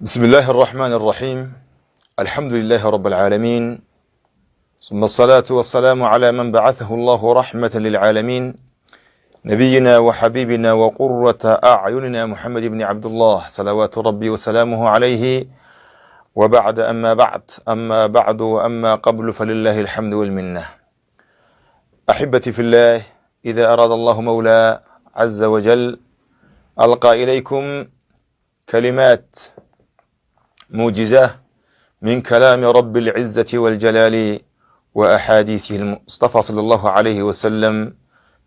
بسم الله الرحمن الرحيم. الحمد لله رب العالمين، ثم الصلاة والسلام على من بعثه الله رحمة للعالمين، نبينا وحبيبنا وقرة أعيننا محمد بن عبد الله، صلوات ربي وسلامه عليه، وبعد. أما بعد، أما بعد وأما قبل، فلله الحمد والمنة. أحبتي في الله، إذا أراد الله مولى عز وجل ألقى إليكم كلمات موجزة من كلام رب العزة والجلال وأحاديثه المصطفى صلى الله عليه وسلم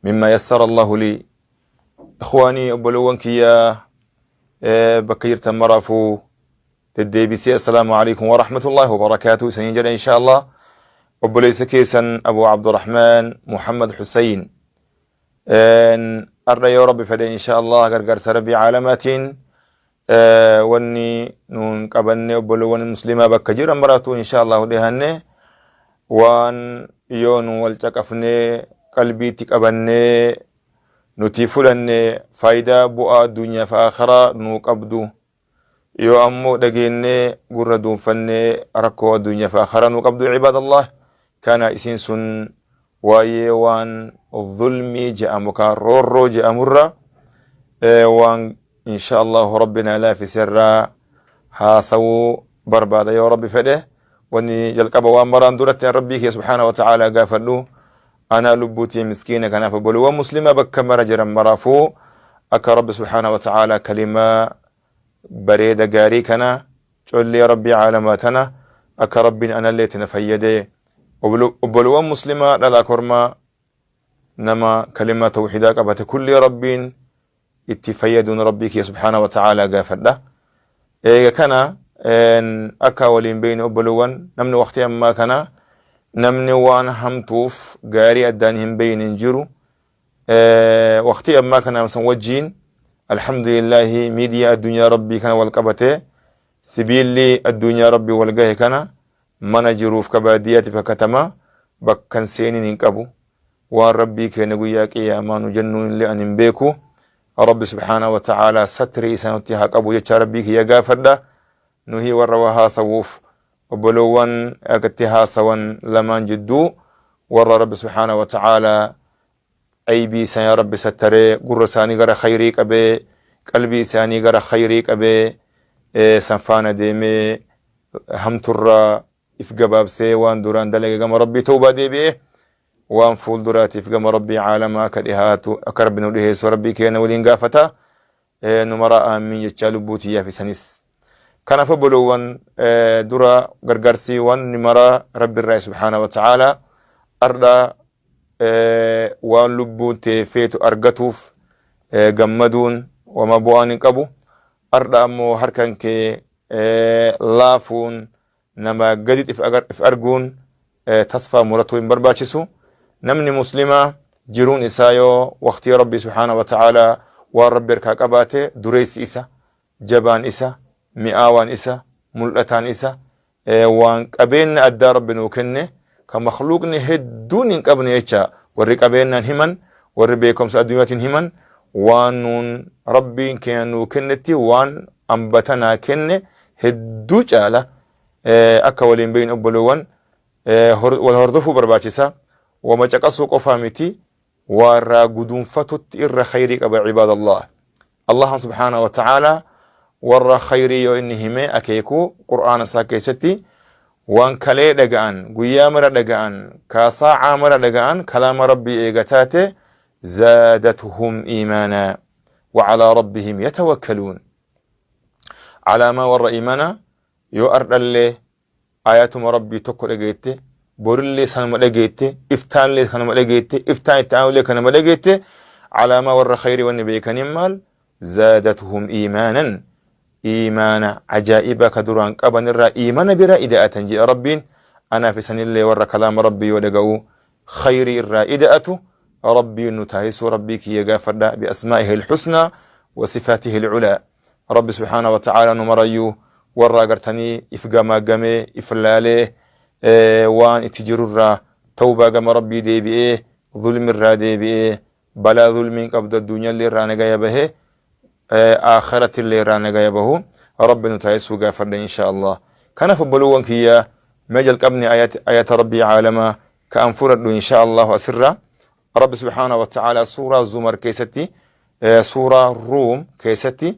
مما يسر الله لي. إخواني، obboleewwan kiyya bakka jirtan maraafuu deddeebisee السلام عليكم ورحمة الله وبركاته isaniin jedha إن شاء الله. Obboleessa keessan Abu Abdurrahman Muhammad Hussein. Arra yoo Rabbi fedhe إن شاء الله gargaarsa Rabbii caalamaatiin wanni nuun qabanne obboleewwan muslimaa bakka jiran maraatu إن شاء الله dhihanne waan yoo nu wal caqafnee qalbiitti qabannee nuti fudhanne faayidaa bu'aa addunyaa fi akhiraa nuu qabdu, yoo ammoo dhageennee gurra duunfannee rakkoo addunyaa fi akhiraa nuu qabdu. عباد الله, kana isiin sun waa'ee waan zulmii je'amu kaan roorroo je'amurra waan إن شاء الله rabbina laafiserraa haasawuu barbaada yoo Rabbi fedhe. Wanni jalqaba waan maraan duratti Rabbii kee سبحانه وتعالى gaafadhu. Anaa lubbuutii miskiina kanaaf obboleewwan muslima bakka mara jiran maraafuu akka Rabbi سبحانه وتعالى kalimaa bareeda gaarii kana, collee Rabbii caalamaa tana, akka Rabbiin anallee itti na fayyadee obboleewwan muslimaa dhalaa kormaa nama kalimaa tawxiidaa qabate kulli Rabbiin itti fayyaduun Rabbii kee سبحانه وتعالى gaafadha. Eega kana akka waliin beeyne obboleewwan, namni waqtii ammaa kana namni waan hamtuuf gaarii addaan hin beeyne hin jiru. Waqtii ammaa kana san wajjiin الحمد لله miidiyaa addunyaa Rabbii kana wal qabatee sibiilli addunyaa Rabbii wal gahe kana mana jiruuf ka baadiyyaatiif akkatama bakkan seeniin hin qabu. Waan Rabbii keenya guyyaa qiyaamaa nu jennuun illee an hin beeku. Rabbi سبحانه وتعالى satrii isaanitti haa qabu jecha Rabbii kiyya gaafadha. Nuhi warra waa haasawuuf obbolowwan akkatti haasawan lamaan jidduu warra Rabbi سبحانه وتعالى aybii isaanii Rabbi sattaree, gurra isaanii gara khayrii qabee, qalbii isaanii gara khayrii qabee, san faana deemee, hamturraa if gabaabsee, waan duraan dalage gama Rabbii tawbaa deebi'ee, waan fuulduraatiif gama Rabbii caalamaa akka dhihaatu akka Rabbi nu dhiheessu Rabbii keenya waliin gaafata. Nu mara aamiin jechaa lubbuu tiyyaaf isanis. Kanaaf obbolowwan, dura gargaarsi waan mara Rabbi irraa سبحانه وتعالى. Ardha waan lubbuun tee feetu argatuuf gammaduun wama bu'aan hin qabu. Ardha ammoo harkan kee laafuun nama gadi if arguun tasfaa muratuu hin barbaachisu. Namni muslimaa jiruun isaa yoo waqtii Rabbi سبحانه وتعالى waan Rabbi harkaa qabaate, dureessi isa, jabaan isa, mi'aawaan isa, mul'ataan isa, waan qabeenya addaa Rabbi nuu kenne ka makhluuqni hedduun hin qabne jecha. Warri qabeenyaan himan, warri beekumsa addunyaatiin himan, waan nuun Rabbiin keenya nuu kennetti waan ambatanaa kenne hedduu caala. Akka waliin beeyin obboleewwan, wal hordofuu barbaachisa. Wama caqasuu qofaa miti, waa irraa guduunfatutti irra khayrii qaba. عباد الله, Allah سبحانه وتعالى warra khayrii yoo inni hime akeekuu Qur'aana isaa keessatti waan kalee dhaga'an, guyyaa mara dhaga'an, kaasaacaa mara dhaga'an, kalaama Rabbii eega taate زادتهم إيمانا وعلى ربهم يتوكلون. Calaamaa warra iimaanaa yoo ardhallee ayatuma Rabbii tokko dhageette, borillee sanuma dhageette, iftaanillee kanuma dhageette, iftaan itti aanullee kanuma dhageette, calaamaa warra khayrii wanni beekaniin maal? زادتهم إيمانا, iimaana ajaa'iba ka duraan qaban irraa iimana bira ida'atan jedha Rabbiin. Anaaf isanillee warra kalaama Rabbii yoo dhaga'u khayrii irraa ida'atu Rabbiin nu taasisuu Rabbii kiyya gaafadha بأسمائه الحسنى وصفاته العلى. Rabbi سبحانه وتعالى nu marayyuu warra agartanii if gamaagamee if laalee waan itti jirurraa tawbaa gama Rabbii deebi'ee, zulmirraa deebi'ee, balaa zulmiin qabdu addunyaallee irraa nagaya bahee aakhirattillee irraa nagaya bahu. Rabbi nu taasisuu gaafadha insha Allah. Kanaaf obbolowwan kiyya, mee jalqabni ayata Rabbii caalamaa ka an fudhadhu insha Allah asirra Rabbi subhaanahu wa ta'ala suuraa Zumar keessatti, suuraa Ruum keessatti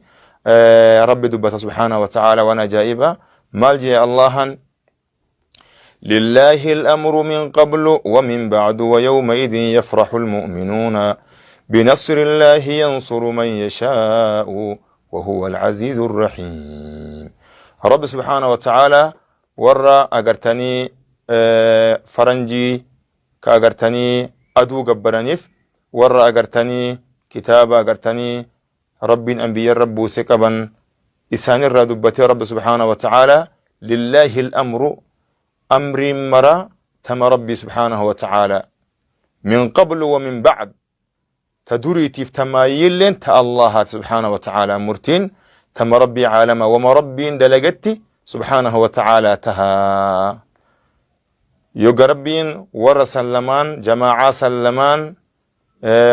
Rabbi dubbata subhaanahu wa ta'ala waan ajaa'iba. Maal jee Allahan? لله الأمر من قبل ومن بعد، ويومئذ يفرح المؤمنون بنصر الله، ينصر من يشاء وهو العزيز الرحيم. رب سبحانه وتعالى ورا أغرتني فرنجي كأغرتني أدو قبرانيف، ورا أغرتني كتاب أغرتني رب أنبياء رب سكبا إسان الردبتي. رب سبحانه وتعالى لله الأمر، أمر مرا تم ربي سبحانه وتعالى، من قبل ومن بعد، تدريتي تمايلين تا الله سبحانه وتعالى، مرتين تم ربي عالم وما ربي دلقتي سبحانه وتعالى تها يوغ ربين ور سلمان جماعة سلمان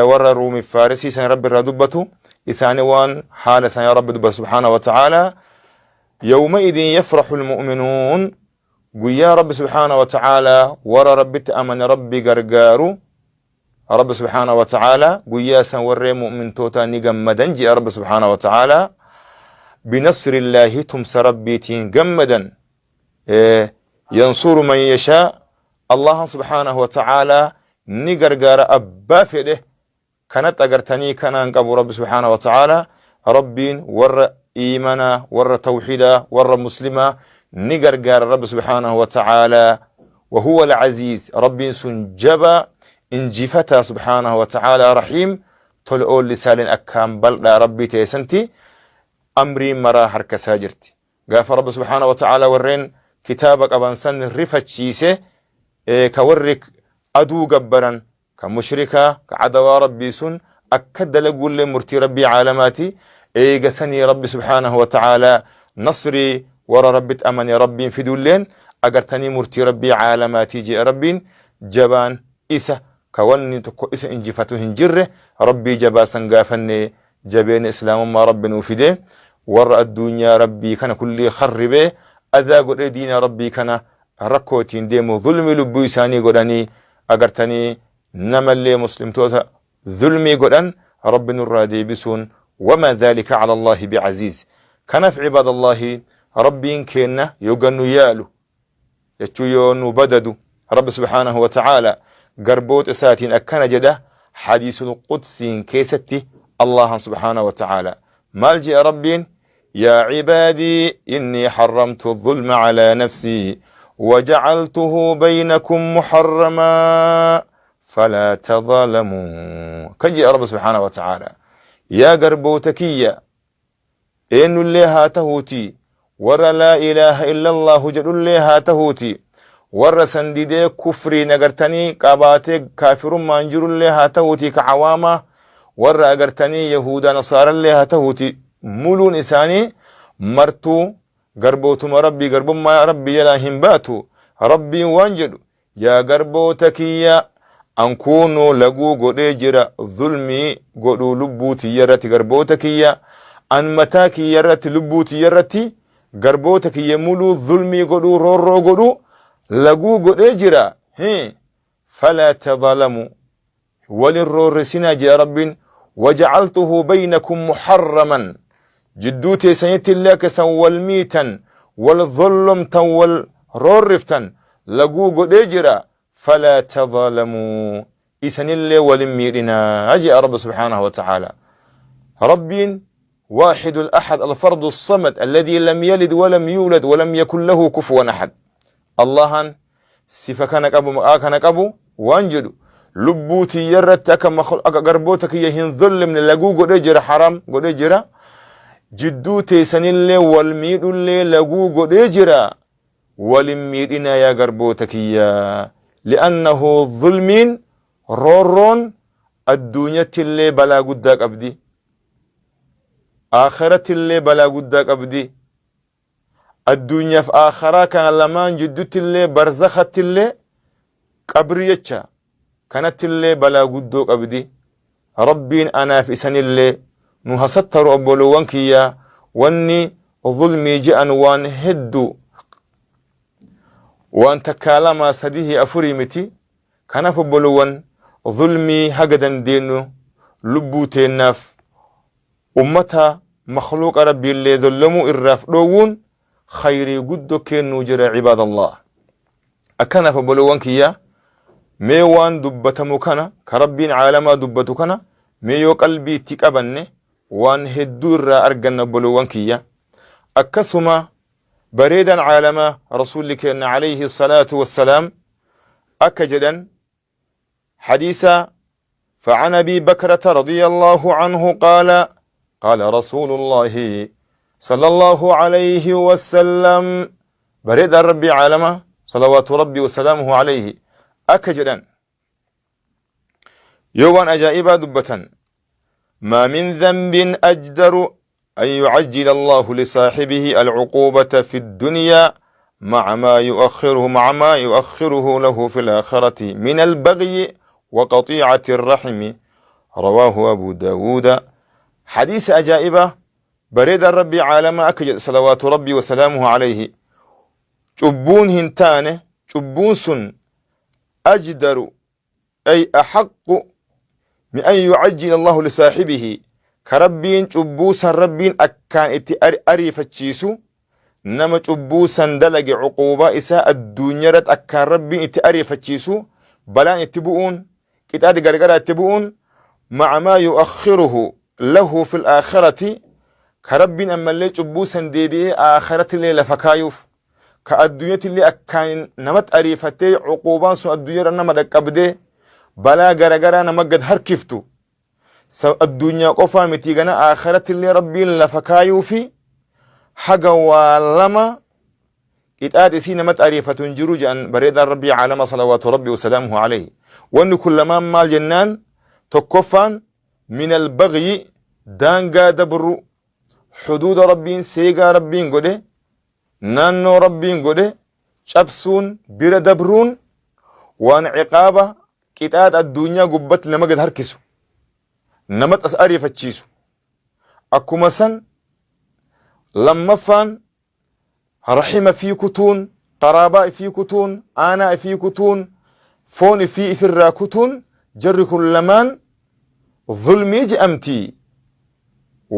ور رومي فارسي سن ربي الردبتو إساني وان حال سن رب دبت سبحانه وتعالى. يومئذ يفرح المؤمنون، قيا رب سبحانه وتعالى ور ربي تأمن ربي قرقارو، رب سبحانه وتعالى قيا سن ور مؤمن توتا نقمدا جي رب سبحانه وتعالى بنصر الله، تمس ربي تين قمدا ينصر من يشاء، الله سبحانه وتعالى نقرقار أبا فده كانت أقرتني كان أنقبو رب سبحانه وتعالى. ربين ور إيمانا ور توحيدا ور مسلمة نقرقار رب سبحانه وتعالى، وهو العزيز، ربين سنجبا انجفتا سبحانه وتعالى، رحيم تلؤول لسال أكام بل لا ربي تيسنتي أمري مرا حركة ساجرتي. قاف رب سبحانه وتعالى ورين كتابك أبان سن رفتشيسه إيه كورك أدو قبرا كمشركة كعدوى ربي سن أكد لقول لي مرتي ربي عالماتي إيه قسني ربي سبحانه وتعالى نصري ورا ربي تأمني ربي في دولين أقرتني مرتي ربي عالماتي جي ربي جبان إسا كوني تكو إسا إنجفته هنجره ربي جبا سنقافني جبين إسلام ما ربي نوفده ورا الدنيا ربي كان كل خربه أذا قد دين ربي كان ركوتين ديمو ظلمي لبو إساني قداني أقرتني نملي مسلم توتا ظلمي قدان رب نرادي بسون، وما ذلك على الله بعزيز. كان في عباد الله ربي كينا يغنو يالو يتشو بددو رب سبحانه وتعالى قربوت إساتين أكان جده حديث القدس كيستي الله سبحانه وتعالى مالجئ ربين يا عبادي إني حرمت الظلم على نفسي وجعلته بينكم محرما فلا تظالموا. كجي رب سبحانه وتعالى يا قربوتكية إن اللي هاتهوتي ور لا إله إلا الله جل اللي هاتهوتي ور سنديدي كفري نقرتني قاباتي كافر مانجر اللي هاتهوتي كعوامة ور أقرتني يهودا نصارى اللي هاتهوتي ملون إساني مرتو قربوتم ربي قرب ما ربي يلا همباتو ربي وانجلو يا قربوتكية أنكونوا لقو قد ظلمي قدو لبوتي يرتي قربوتكية أن متاكي يرتي لبوتي يرتي قربوتك يمولو ظلمي قدو رورو قدو لقو قد هي فلا تظلموا وللرورسنا جاء رب وجعلته بينكم محرما جدوتي سنيت الله كسن والميتا والظلم والرورفتا لقو قد فلا تظلموا إسن الله ولميرنا أجي رب سبحانه وتعالى. رب واحد الأحد الفرد الصمد الذي لم يلد ولم يولد ولم يكن له كفوا أحد. الله صفة كانك أبو كانك أبو وانجدو لبوتي يرت أكا قربوتك يهن ظلم لقو قد إجرا حرام قد إجرا جدوتي سن الله والميد اللي لقو قد إجرا ولميدنا يا قربوتك يا لأنه ظلمين رورون الدنيا اللي بلا قدك أبدي آخرة اللي بلا قدك أبدي الدنيا في آخرة كان لمان جدوت اللي برزخت اللي قبريتشا كانت اللي بلا قدوك أبدي ربين أنا في سن اللي نهستر أبولوانكيا واني zulmii je'an waan heddu, waan takkaa lamaa sadihii afurii miti. Kanaaf obbolowwan, zulmii haga dandeennu lubbuu teennaaf ummata makhluuqa Rabbiillee zollomuu irraaf dhoowwuun khayrii guddo keennuu jira, cibaadallah. Akkanaaf obbolowwan kiyya, mee waan dubbatamu kana, ka Rabbiin caalamaa dubbatu kana, mee yoo qalbii itti qabanne waan hedduu irraa arganna, obbolowwan kiyya. Akkasuma bareedaan caalamaa Rasuulli keenna alayhi salaatu wassalaam akka jedhan hadiisa: فعن أبي بكرة رضي الله عنه قال: قال رسول الله صلى الله عليه وسلم، بريد ربي عالمه صلوات ربي وسلامه عليه أكجدا يوان أجائبا دبة: ما من ذنب أجدر أن يعجل الله لصاحبه العقوبة في الدنيا مع ما يؤخره له في الآخرة من البغي وقطيعة الرحم. رواه أبو داود. حديث أجائبة، بريد ربي عالم أكجد صلوات ربي وسلامه عليه: cubbuun hin taane, cubbuun sun أجدر أي أحق من أن يعجل الله لصاحبه، ka Rabbiin cubbuu san Rabbiin akkaan itti ariifachiisu, nama cubbuu san dalage cuquubaa isaa addunyaarratti akkaan Rabbiin itti ariifachiisu, balaan itti bu'uun, qixaati gargaraa itti bu'uun, مع ما يؤخره له في الآخرة، ka Rabbiin ammallee cubbuu san deebi'ee aakhiratillee lafa kaayuuf, ka addunyatillee akkaan namatti ariifattee cuquubaan sun addunyaarra nama dhaqqabdee balaa garagaraa nama gad harkiftu, addunyaa qofaa miti, gana aakhiratillee Rabbiin lafa kaayuufi haga waa lama qixaax isii namatti ariifatu hin jiru jedhan bareedaan Rabbii caalama صلوات ربي وسلامه عليه. Wanni kun lamaan maal jennaan, tokkoffaan من البغي, daangaa dabru, xuduuda Rabbiin, seegaa Rabbiin godhe, naannoo Rabbiin godhe cabsuun, bira dabruun, waan ciqaaba qixaaxa addunyaa gubbatti nama gad harkisu, namatti as ariifachiisu. Akkuma san lammaffaan rahima fii kutuun, qaraabaa ifii kutuun, aanaa ifii kutuun, foon ifii ifirraa kutuun, jarri kun lamaan zulmii je'amti.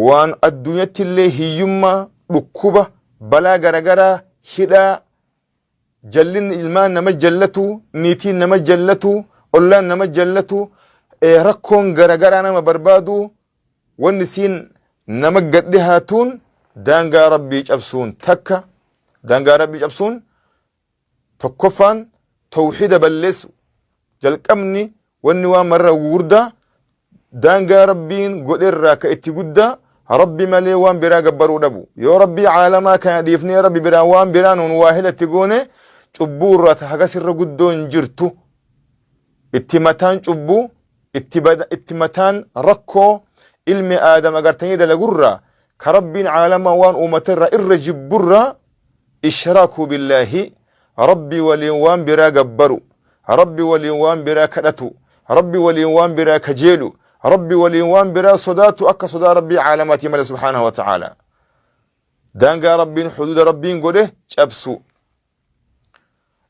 Waan addunyatti illee hiyyummaa, dhukkuba, balaa garagaraa, hidhaa, jallinni, ilmaan nama jallatu, niitiin nama jallatu, ollaan nama jallatu, rakkoon garagaraa nama barbaadu, wanni siin nama gadhe haatuun daangaa Rabbii cabsuun takka. Daangaa Rabbii cabsuun tokkoffaan tawxiida balleessu. Jalqabni wanni waan marra gugurdaa daangaa Rabbiin godherraa ka itti guddaa Rabbi malee waan biraa gabbaruu dhabu. Yoo Rabbii caalamaa kana dhiifnee Rabbi biraa waan biraa nuun waa hilatti goone, cubbuu irraa hagas irra guddoo hin jirtu. Itti mataan cubbuu, itti mataan rakkoo ilmi aadam agartanii dalagurraa, ka Rabbiin caalamaa waan uumaterraa irra jibburraa, إشراك بالله, Rabbi waliin waan biraa gabbaru, Rabbi waliin waan biraa kadhatu, Rabbi waliin waan biraa kajeelu, Rabbi waliin waan biraa sodaatu akka sodaa Rabbii caalamaatii male سبحانه وتعالى, daangaa Rabbiin, xuduuda Rabbiin godhe cabsu.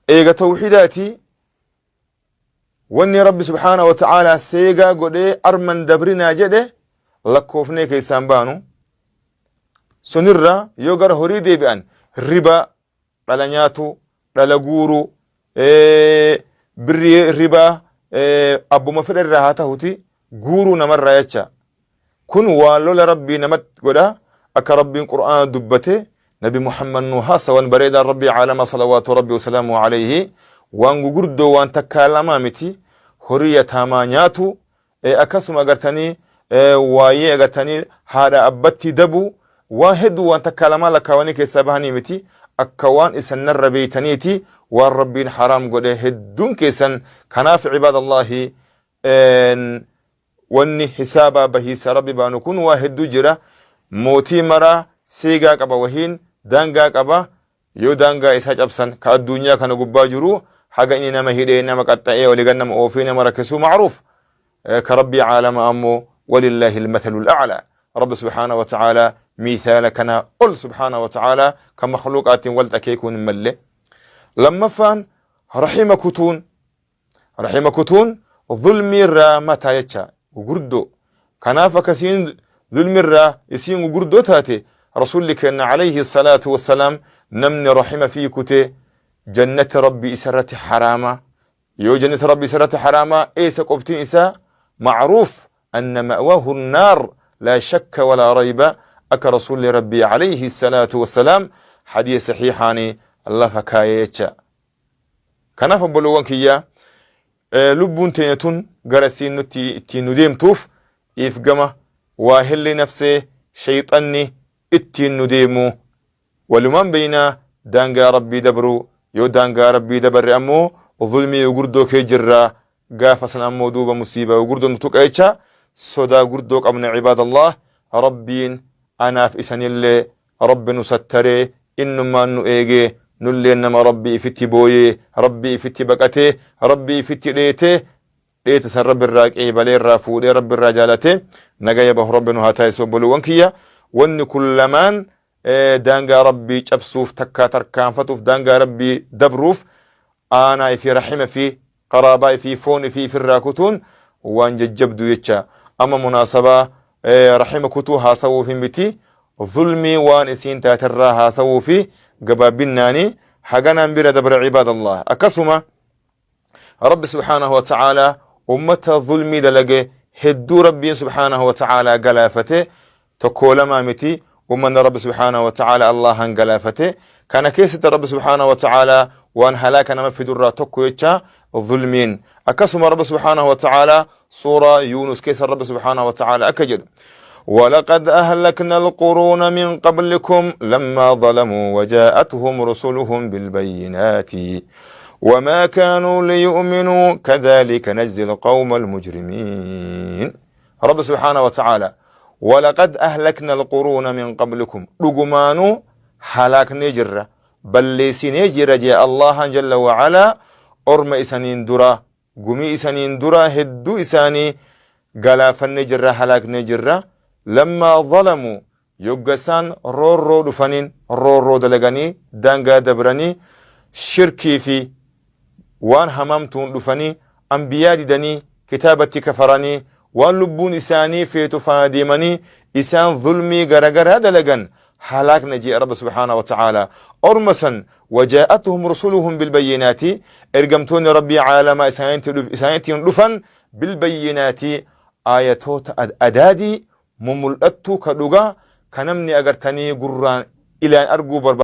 Eega tawxiidaati, wanni Rabbi سبحانه وتعالى seegaa godhee arman dabrinaa jedhe lakkoofnee keessaan baanu. Sunirra yoo gara horii deebi'an, ribaa, dhala nyaatu, dhala guuru, birrii ribaa abbuma fedha irraa haa ta'uti guuruu namarraa jecha, kun waan lola Rabbii namatti godha. Akka Rabbiin Qur'aana dubbate, Nabi Muhammad nu haasawan, bareedaan Rabbii caalama صلوات ربي وسلامه عليه, waan gugurdoo waan takkaa lamaa miti. Horii yataamaa nyaatu, akkasuma agartanii waayee agartanii haadha abbatti dabu, waan hedduu waan takkaa lamaa lakkaawanii keessaa bahanii miti. Akka waan isan narra beeytaniiti waan Rabbiin haraam godhe hedduun keessan. Kanaaf عباد الله, wanni hisaabaa bahiisa Rabbi baanu kun waa hedduu jira. Mootii maraa seegaa qaba, wahiin daangaa qaba. Yoo daangaa isaa cabsan, ka addunyaa kana gubbaa jiru haga inni nama hidhee, nama qaxxa'ee, waligan nama oofee nama rakkisuu macruuf. Ka Rabbii caalama ammoo ولله المثل الأعلى. Rabbi سبحانه وتعالى Miithaala kanaa ol subhaanahu wa ta'aalaa kan makhluuqaatiin wal akeekuun hin malle. Lammaffaan rahima kutuun. Rahima kutuun zulmii irraa mataa jecha gugurdoo. Kanaaf akkasiin zulmi irraa isiin gugurdoo taate, Rasuulli kenna alayhi salaatu wassalaam namni rahima fi kutee jannati Rabbii isarratti haraama. Yoo jannati Rabbii isarratti haraama, eessa qobtiin isaa? Macruuf anna ma'waahu annaar laa shakka walaa rayba, akka Rasuulli Rabbii alayhi salaatu wassalaam hadiisa sahiihaani lafa kaayee jecha. Kanaaf obboleewwan kiyya, lubbuun teenya tun gara isiin nutti ittiin nu deemtuuf if gama waa helli nafsee shayxanni ittiin nu deemu walumaan beeynaa. Daangaa Rabbii dabruu, yoo daangaa Rabbii dabarre ammoo zulmii gurguddoo kee jirra. Gaafa san ammoo duuba musiibaa gurguddoo nu tuqa jecha sodaa gurguddoo qabna. Cibaadallah, Rabbiin anaaf isanillee Rabbi nu sattaree, innummaan nu eegee, nulleen nama Rabbii ifitti booyee, Rabbii ifitti baqatee, Rabbii ifitti dheetee, dheeta san Rabbi irraa qeebalee, irraa fuudhee, Rabbi irraa jaalatee nagaya bahu Rabbi nu haa taasisu. Obboleewwan kiyya, wanni kun lamaan daangaa Rabbii cabsuuf, takkaa tarkaanfatuuf, daangaa Rabbii dabruuf, aanaa ifii, rahima fi qaraabaa ifii, foon ifii ifirraa kutuun waan jajjabdu jecha. Amma munaasabaa rahima kutuu haasawuuf miti, zulmii waan isiin taaterraa haasawuu fi gabaabinnaani haganaan bira dabra. Cibaadallah, akkasuma Rabbi subhaanahu wa ta'aalaa ummata zulmii dalage hedduu Rabbiin subhaanahu wa ta'aalaa galaafate. Tokkoo lamaa miti ummanni Rabbi subhaanahu wa ta'aalaa Allahan galaafate. Kana keessatti Rabbi subhaanahu wa ta'aalaa waan halaaka nama fidurraa tokko jecha zulmiin. Akkasuma Rabbi subhaanahu wa ta'aalaa suuraa Yuunus keessa Rabbi subhaanahu wa ta'aalaa akka jedhu: ولقد أهلكنا القرون من قبلكم لما ظلموا وجاءتهم رسلهم بالبينات وما كانوا ليؤمنوا كذلك نجزي القوم المجرمين. رب سبحانه وتعالى: ولقد أهلكنا القرون من قبلكم، dhugumaanuu halaaknee jirra, balleessinee jira jee Allahan jalla wa'alaa. Orma isaniin dura, gumii isaniin dura hedduu isaanii galaafannee jirra, halaaknee jirra. Lammaa zalamuu, yogga isaan roorroo dhufaniin, roorroo dalaganii, daangaa dabranii, shirkii fi waan hamaamtuun dhufanii, anbiyaa didanii, kitaabatti kafaranii, waan lubbuun isaanii feetu faana deemanii isaan zulmii garagaraa dalagan, halaakna jee Rabbi subhaanahu wa ta'aalaa orma san. Wajaa'atuhum rusuluhum bilbayyinaati, ergamtoonni Rabbii caalamaa isaanittiin dhufan, bilbayyinaati, aayatoota adaadii mumul'attuu ka dhugaa ka namni agartanii gurraan ilaan arguu barbaadu.